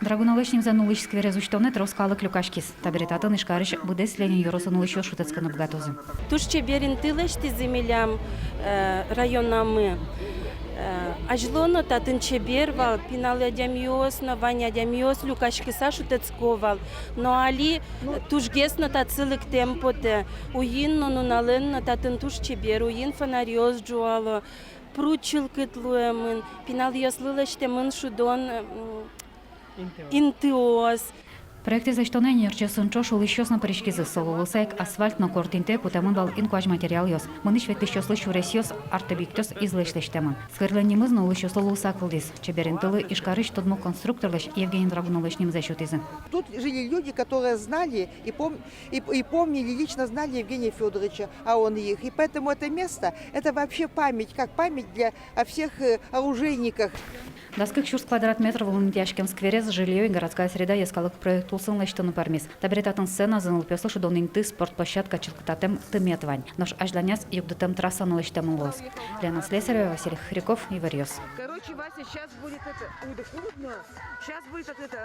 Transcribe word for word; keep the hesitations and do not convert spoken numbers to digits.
Драгуновлэсь нимзэ нуллӥсь скверез усьтонэ трос калык люкаськиз. Табере татын Ижкарысь быдэс Ленин ёросын улӥсьёс шутэтскыны быгатозы. Туж чебер инты лэсьтӥзы милям, э, районамы. Э, азьло но татын чебер вал, пинал адямиос но, вань адямиос люкаськыса шутэтско вал. Но али, э, тужгес но татчы лыктэм потэ. Уйин но, нуналэн но татын туж чебер, уйин фонарьёс ӝуало, пруд чылкыт луэмын, пиналъёслы лэсьтэмын шудон, м, интыос. Проектэз лэсьтонэ ӧнерчиосын ӵош улӥсьёс но пыриськизы. Солы луыса ик асфальт но корт интые кутэмын вал инкуазь материалъёс. Мынӥсь-ветлӥсьёслы сюресъёс, арт-объектъёс излэсь лэсьтэмын. Скверлэн нимыз но улӥсьёслы луыса кылдӥз. Чебер интылы Ижкарысь тодмо конструкторлэсь Евгений Драгуновлэсь нимзэ сётӥзы. Тут жили люди, которые знали и пом-, и, и помнили, лично знали Евгения Фёдоровича, а он их. И поэтому это место, это вообще память, как память для, о всех, э, оружейниках. Дас кык сюрс квадрат метр вылын интыяськем скверез «Жильё и городская среда» йӧскалык проект улсын лэсьтыны пӧрмиз. Табере татын сценазы, нылпиослы шудон инты, спорт площадка, чылкытатэм тымет вань. Нош азьланяз югдытэм трасса но лэсьтэмын луоз. Лена Слесарева, Василий Хрюков, «Иворъёс». Короче, Вася, щас будет это, ой, да холодно. Щас будет это,